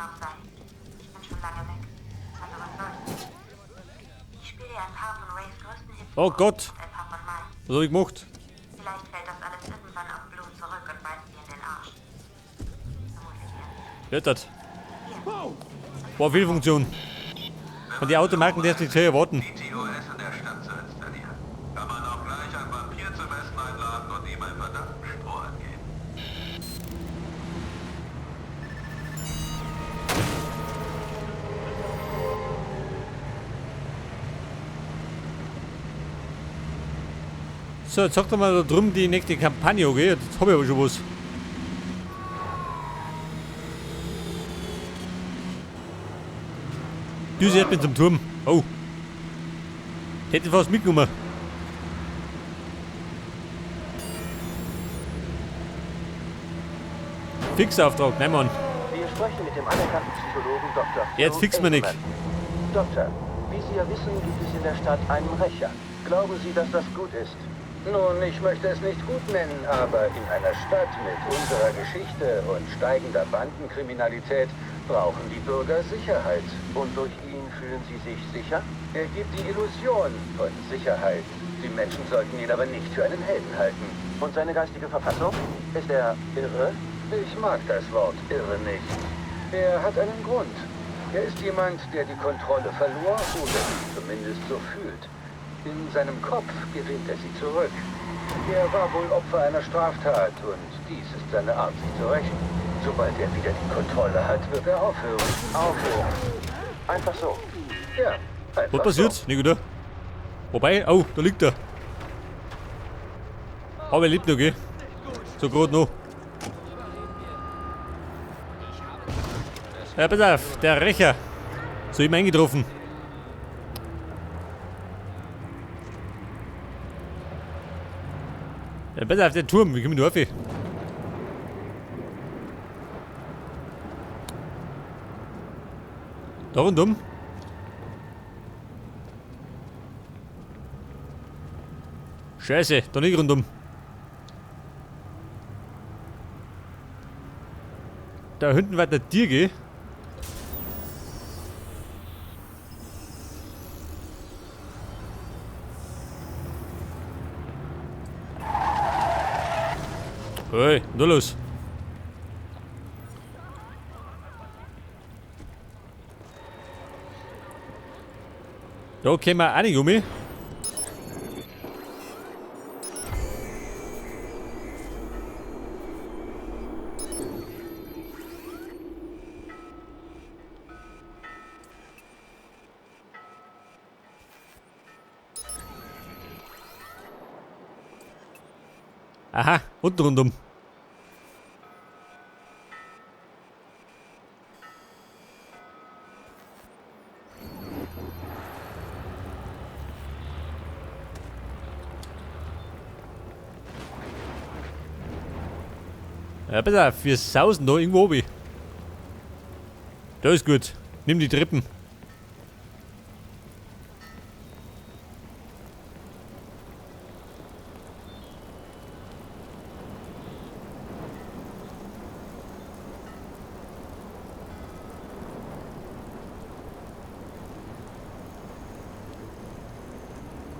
auch sei. Ich bin schon lange weg. Also was soll's? Ich spiele dir ein paar von Rays größten Hits Oh Gott. Und ein paar von meinen. Was hab ich gemacht? Vielleicht fällt das alles irgendwann auf Bloom zurück und beißt dir in den Arsch. Vermutlich eher nicht. Wer das? Boah, Fehlfunktion. Von den Automarken darfst du nicht erwarten. Die TOS in der Stadt zu installieren. Kann man auch gleich einen Vampir zum Essen einladen und ihm einen verdammten Strohhalm geben. So, jetzt sagt er mal da drüben die nächste Kampagne, okay? Jetzt hab ich aber schon was. Düse hat mich zum Turm. Oh. Hätte fast mitgenommen. Fixauftrag, nein Mann. Wir sprechen mit dem anerkannten Psychologen Dr. Jetzt Phil fix mir nicht. Adelman. Doktor, wie Sie ja wissen, gibt es in der Stadt einen Rächer. Glauben Sie, dass das gut ist? Nun, ich möchte es nicht gut nennen, aber in einer Stadt mit unserer Geschichte und steigender Bandenkriminalität brauchen die Bürger Sicherheit. Und durch ihn fühlen sie sich sicher? Er gibt die Illusion von Sicherheit. Die Menschen sollten ihn aber nicht für einen Helden halten. Und seine geistige Verfassung? Ist er irre? Ich mag das Wort irre nicht. Er hat einen Grund. Er ist jemand, der die Kontrolle verlor oder sich zumindest so fühlt. In seinem Kopf gewinnt er sie zurück. Er war wohl Opfer einer Straftat und dies ist seine Art, sich zu rächen. Sobald er wieder die Kontrolle hat, wird er aufhören. Aufhören? Einfach so. Ja, einfach Was passiert? so. Nicht, oder? Wobei, oh, da liegt er. Aber er lebt noch, gell? So grad noch. Ja, pass auf, der Rächer. So ihm eingetroffen. Ja, pass auf, der Turm, wie kommen wir da rauf? Da rundum. Scheiße, da nicht rundum. Da hinten wird der Tier gehen. Hey, nur los. Da kommen wir auch nicht um. Aha, unten rundum. Ja, pass auf, wir sausen da irgendwo oben. Da ist gut. Nimm die Treppen.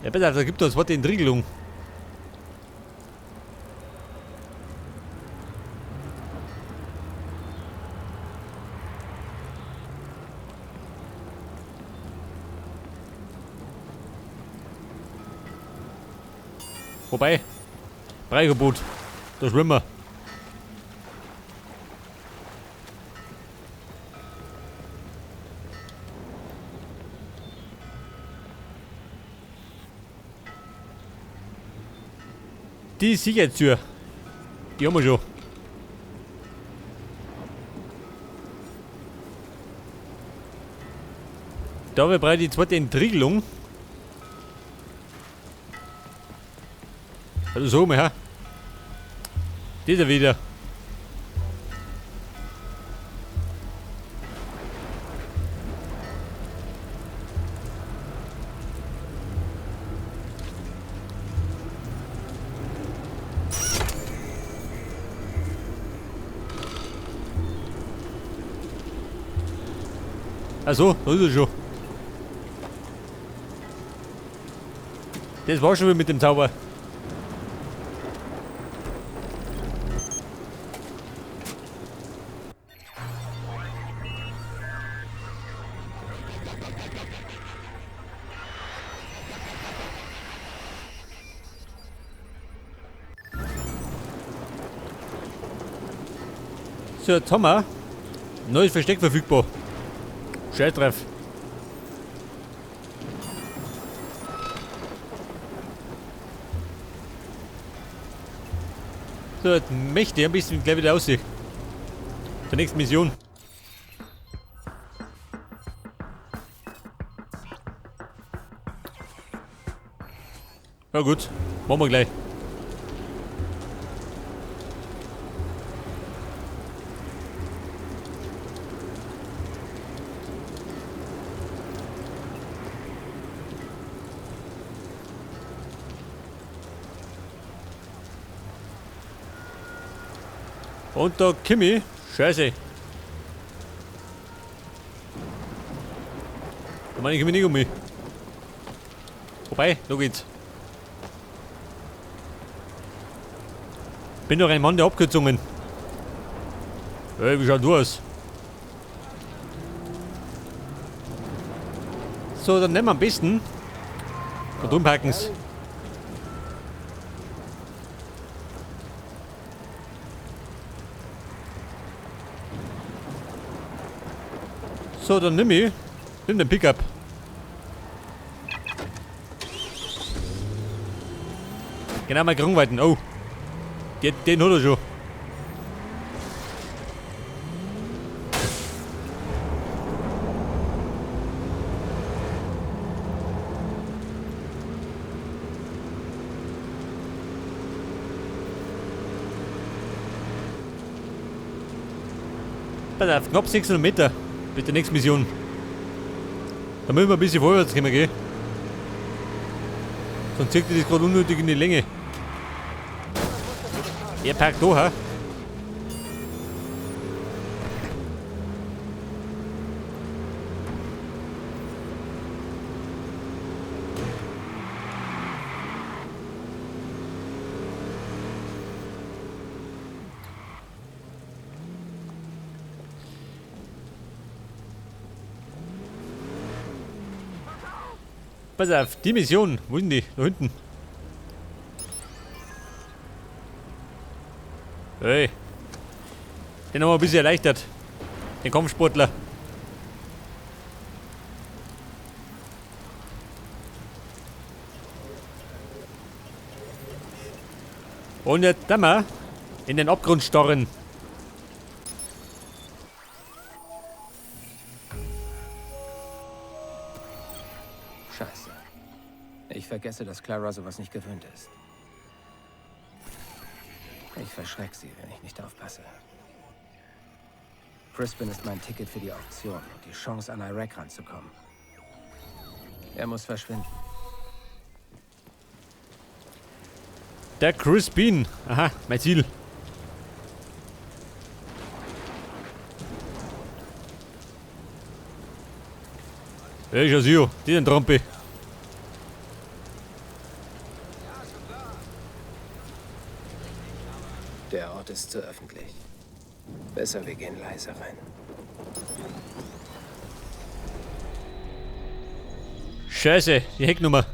Ja, pass auf, da gibt es was in Entriegelung. Wobei, Breigebot, da schwimmen wir. Die Sicherheitstür, die haben wir schon. Da wir brauchen die zweite Entriegelung. Also so mal her. Dieser wieder. Achso, da ist er schon. Das war schon wieder mit dem Zauber. So, jetzt haben wir neues Versteck verfügbar. Scheiß drauf. So, jetzt möchte ich ein bisschen gleich wieder aussehen. Zur nächsten Mission. Ja gut, machen wir gleich. Und da Kimi. Scheiße. Da meine ich Kimi nicht um mich. Wobei, da geht's. Bin doch ein Mann der Abkürzungen. Hey, wie schaut du aus? So, dann nehmen wir am besten. Und umpacken's. So, dann nimm ich. Nimm den Pickup. Genau, mal Grungweiten. Oh. Den hat er schon. Pass auf, knapp 600 Meter. Bis zur nächsten Mission. Da müssen wir ein bisschen vorwärts kommen, gell? Sonst zieht das gerade unnötig in die Länge. Er parkt da, ha? Pass auf, die Mission. Wo sind die? Da hinten. Hey. Den haben wir ein bisschen erleichtert. Den Kampfsportler. Und jetzt dann mal in den Abgrund starren. Scheiße. Ich vergesse, dass Clara sowas nicht gewöhnt ist. Ich verschreck sie, wenn ich nicht aufpasse. Crispin ist mein Ticket für die Auktion und die Chance, an Iraq ranzukommen. Er muss verschwinden. Der Crispin. Aha, mein Ziel. Hey, Jasio, die sind Trampe. Der Ort ist zu öffentlich. Besser, wir gehen leise rein. Scheiße, die Hecknummer.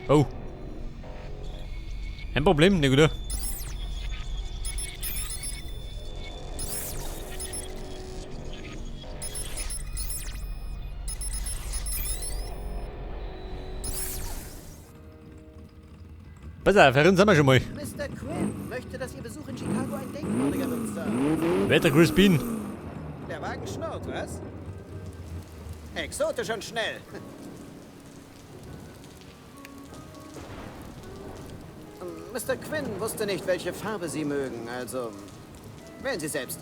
Oh. Kein Problem, ne gut. Pass auf, herin sind wir schon mal. Mr. Quinn möchte, dass Ihr Besuch in Chicago ein denkwürdiger wird, Sir. Wer ist der Crispin? Der Wagen schnurrt, was? Exotisch und schnell. Mr. Quinn wusste nicht, welche Farbe Sie mögen, also wählen Sie selbst.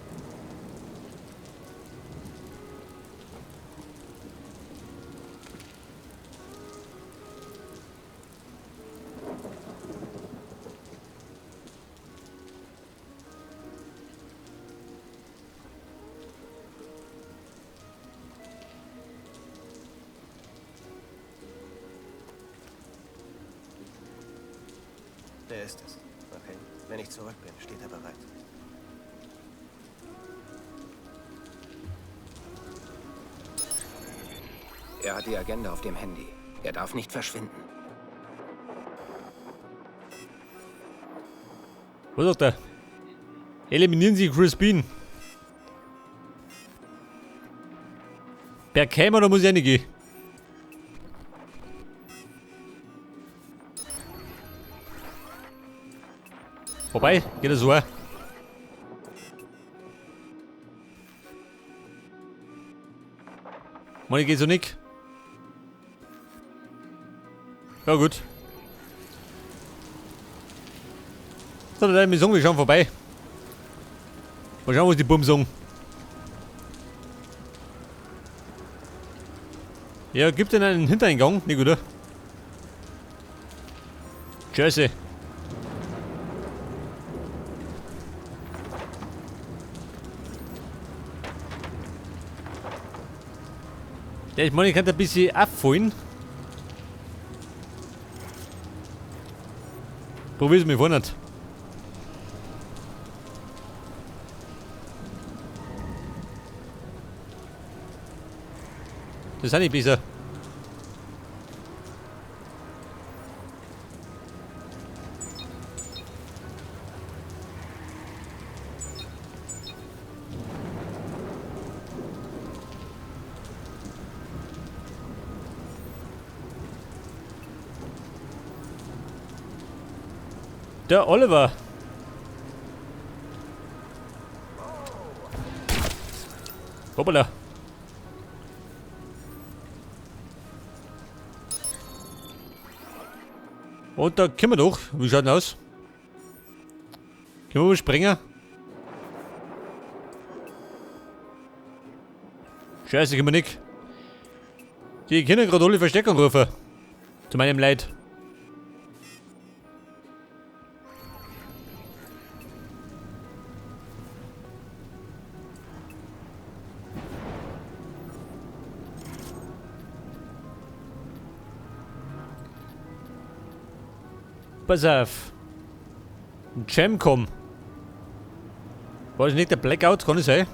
Der ist es. Okay. Wenn ich zurück bin, steht er bereit. Er hat die Agenda auf dem Handy. Er darf nicht verschwinden. Was sagt er? Eliminieren Sie Crispin. Per Käme oder muss ich nicht gehen? Vorbei, geht das so. Mann, geht so nicht. Ja gut. So, dann wir sagen, wir schauen vorbei. Mal schauen, was die Buben sagen. Ja, gibt denn einen Hintereingang? Nicht, oder? Scheiße. Ja, ich meine, ich könnte ein bisschen abfallen. Probier's mir vorne. Das ist auch nicht besser. Der Oliver. Hoppala. Und da können wir doch. Wie schaut denn aus? Können wir springen? Scheiße, können wir nicht. Die können gerade alle Verstärkung rufen. Zu meinem Leid. Pass auf. Ein Gemcom. War das nicht der Blackout? Kann das sein?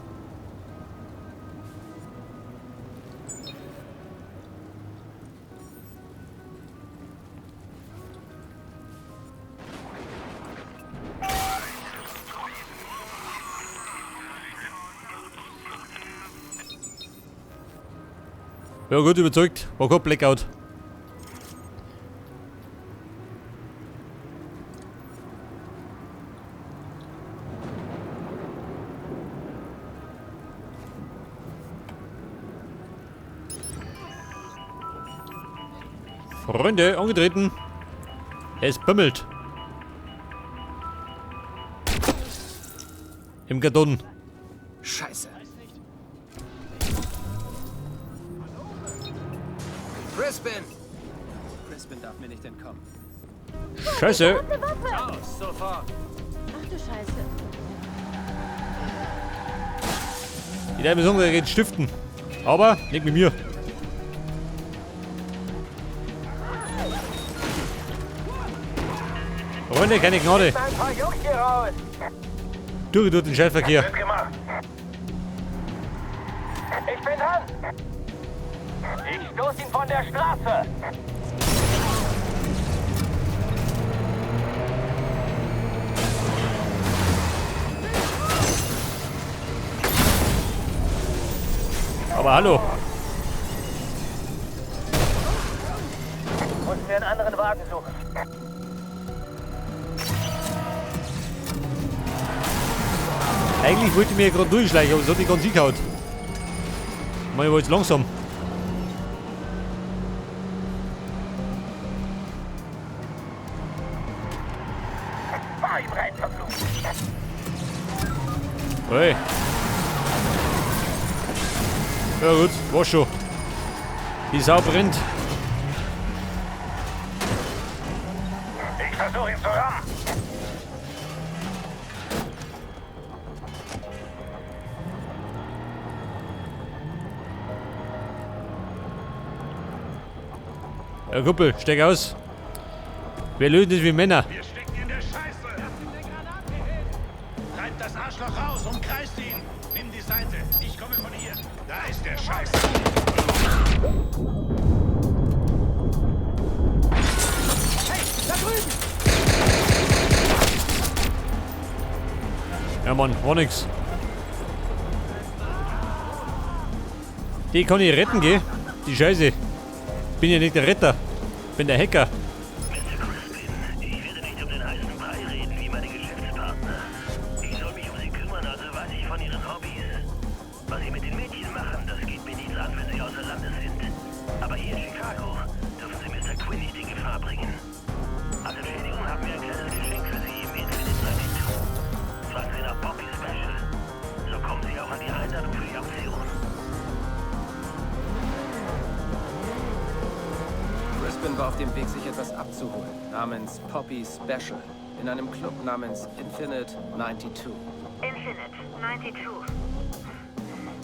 Ja gut, überzeugt. War kein Blackout. Freunde, angetreten. Es bimmelt. Im Karton. Scheiße. Crispin! Crispin darf mir nicht entkommen. Scheiße. Raus, sofort. Ach du Scheiße. Ich darf mir sagen, der geht stiften. Aber nicht mit mir. Freunde, keine Gnade. Durch den Scheißverkehr. Ich bin dran. Ich stoß ihn von der Straße. Aber hallo. Muss mir einen anderen Wagen suchen. Eigentlich wollte ich mir gerade durchschleichen, aber es hat nicht ganz hingehauen. Ich meine, ich war jetzt langsam. Fahr ihm rein, verflucht. Hey. Ja gut, war schon. Die Sau brennt. Ich versuche ihn zu rammen. Ja, Kumpel, steig aus. Wir lösen das wie Männer. Wir stecken in der ihn. Nimm die Seite. Ich komme von hier. Da ist der Scheiß. Hey, da drüben! Ja, Mann, war nix. Die kann ich retten, gell? Die Scheiße. Bin ja nicht der Retter. Bin der Hacker. Mr. Crispin, ich werde nicht um den heißen Brei reden wie meine Geschäftspartner. Ich soll mich um Sie kümmern, also weiß ich von Ihren Hobbys. Was Sie mit den Mädchen machen, das geht mir nichts an, wenn Sie außer Landes sind. Aber hier in Chicago dürfen Sie Mr. Quinn nicht in Gefahr bringen. Als Entschädigung haben wir ein kleines Geschenk für Sie im Infinite 92. Fragen Sie nach Poppy Special. So kommen Sie auch an die Einladung für die Auktion. Crispin war auf dem Weg, sich etwas abzuholen, namens Poppy Special, in einem Club namens Infinite 92. Infinite 92.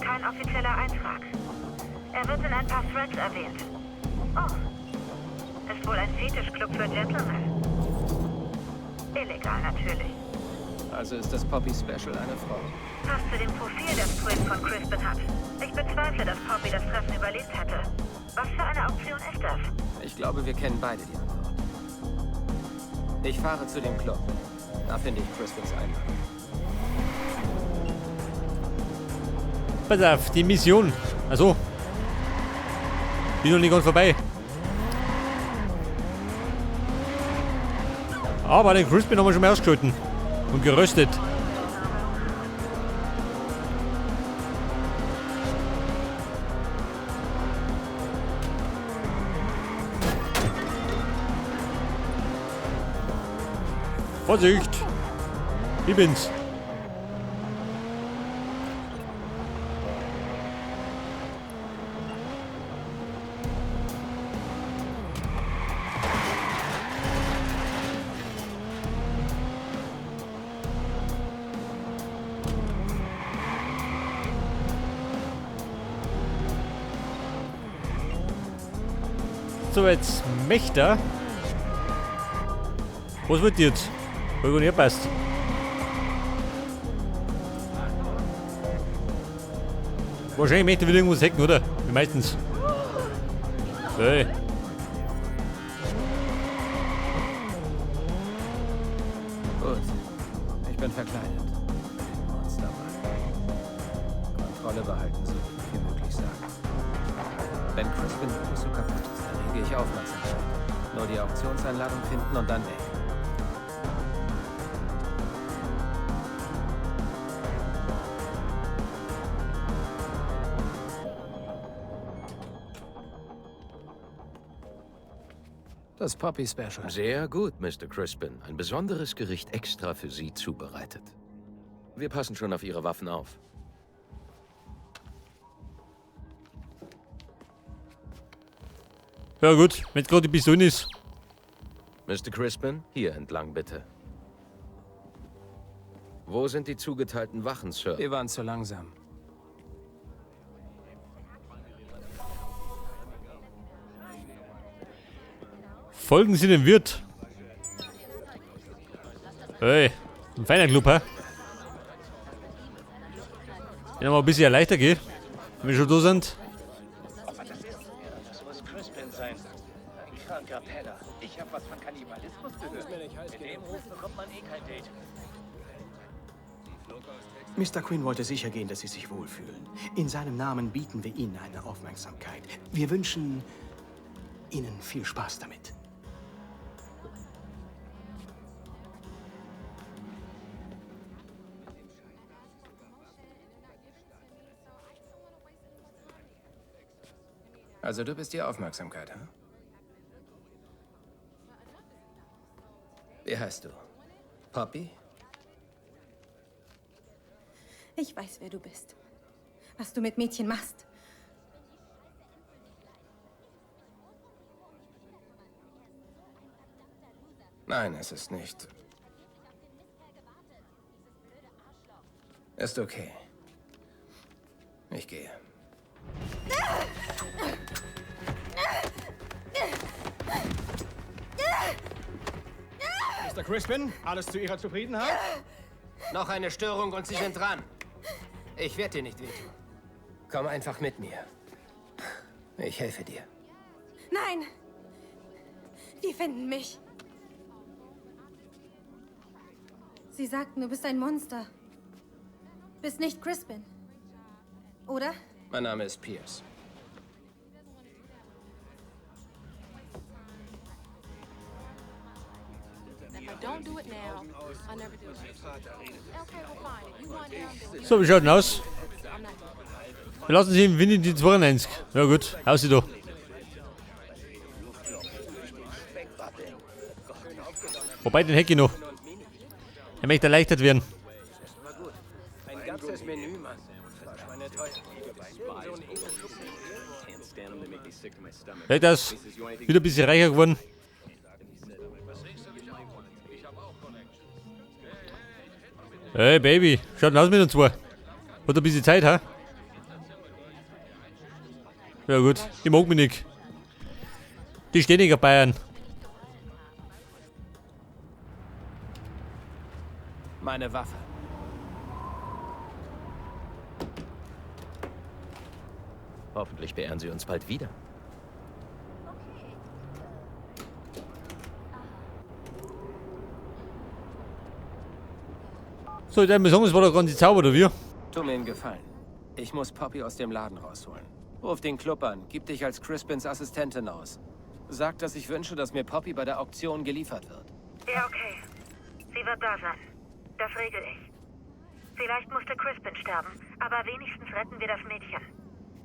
Kein offizieller Eintrag. Er wird in ein paar Threads erwähnt. Oh. Ist wohl ein Fetischclub für Gentlemen. Illegal natürlich. Also ist das Poppy Special eine Frau. Passt zu dem Profil, das Quinn von Crispin hat. Ich bezweifle, dass Poppy das Treffen überlebt hätte. Was für eine Auktion ist das? Ich glaube, wir kennen beide die Antwort. Ich fahre zu dem Club. Da finde ich Crispins Einladung. Pass auf, die Mission. Also. Bin noch nicht ganz vorbei. Aber den Crispin haben wir schon mal ausgeschalten. Und geröstet. Vorsicht! Ich bin's. So, jetzt Mächter. Was wird jetzt? Wo nicht passt. Wahrscheinlich möchte ich wieder irgendwas hacken, oder? Wie meistens. Hey. Gut. Ich bin verkleidet. Monstermann. Kontrolle behalten, so viel wie möglich sagen. Wenn Crispin wirklich so kaputt ist, dann errege ich Aufmerksamkeit. Nur die Auktionseinladung finden und dann weg. Das Poppy Special. Sehr gut, Mr. Crispin. Ein besonderes Gericht extra für Sie zubereitet. Wir passen schon auf Ihre Waffen auf. Ja gut, wenn es gerade die Pistole ist. Mr. Crispin, hier entlang bitte. Wo sind die zugeteilten Wachen, Sir? Wir waren zu langsam. Folgen Sie dem Wirt. Hey, ein feiner Club, hä? Wenn mal ein bisschen leichter geht, wenn wir schon da sind. Das muss Crispin sein. Ein kranker Penner. Ich habe was von Kannibalismus gehört. Mit dem Ruf bekommt man eh kein Date. Mr. Quinn wollte sicher gehen, dass Sie sich wohlfühlen. In seinem Namen bieten wir Ihnen eine Aufmerksamkeit. Wir wünschen Ihnen viel Spaß damit. Also du bist die Aufmerksamkeit, hm? Wie heißt du? Poppy? Ich weiß, wer du bist. Was du mit Mädchen machst. Nein, es ist nicht. Ist okay. Ich gehe. Mr. Crispin, alles zu Ihrer Zufriedenheit? Noch eine Störung und Sie sind dran. Ich werde dir nicht wehtun. Komm einfach mit mir. Ich helfe dir. Nein! Die finden mich. Sie sagten, du bist ein Monster. Bist nicht Crispin. Oder? Mein Name ist Pierce. So, wie schaut denn aus? Wir lassen sie im Wind in die 92. Ja gut, haus sie da. Wobei, den hätte ich noch. Er möchte erleichtert werden. Hey, das wieder ein bisschen reicher geworden. Hey Baby, schaut denn aus mit uns zwei? Hat ein bisschen Zeit, ha? Ja gut, ich mag mich nicht. Die ständiger Bayern. Meine Waffe. Hoffentlich beehren Sie uns bald wieder. So, ich würde sagen, es war der ganze Zauber, oder wie? Tu mir einen Gefallen. Ich muss Poppy aus dem Laden rausholen. Ruf den Club an, gib dich als Crispins Assistentin aus. Sag, dass ich wünsche, dass mir Poppy bei der Auktion geliefert wird. Ja, okay. Sie wird da sein. Das regel ich. Vielleicht musste Crispin sterben, aber wenigstens retten wir das Mädchen.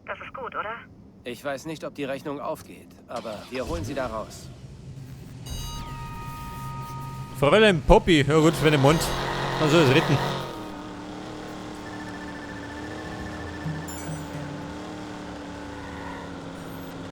Das ist gut, oder? Ich weiß nicht, ob die Rechnung aufgeht, aber wir holen sie da raus. Fräulein Poppy, ja gut, wenn im Mund. Dann soll es retten.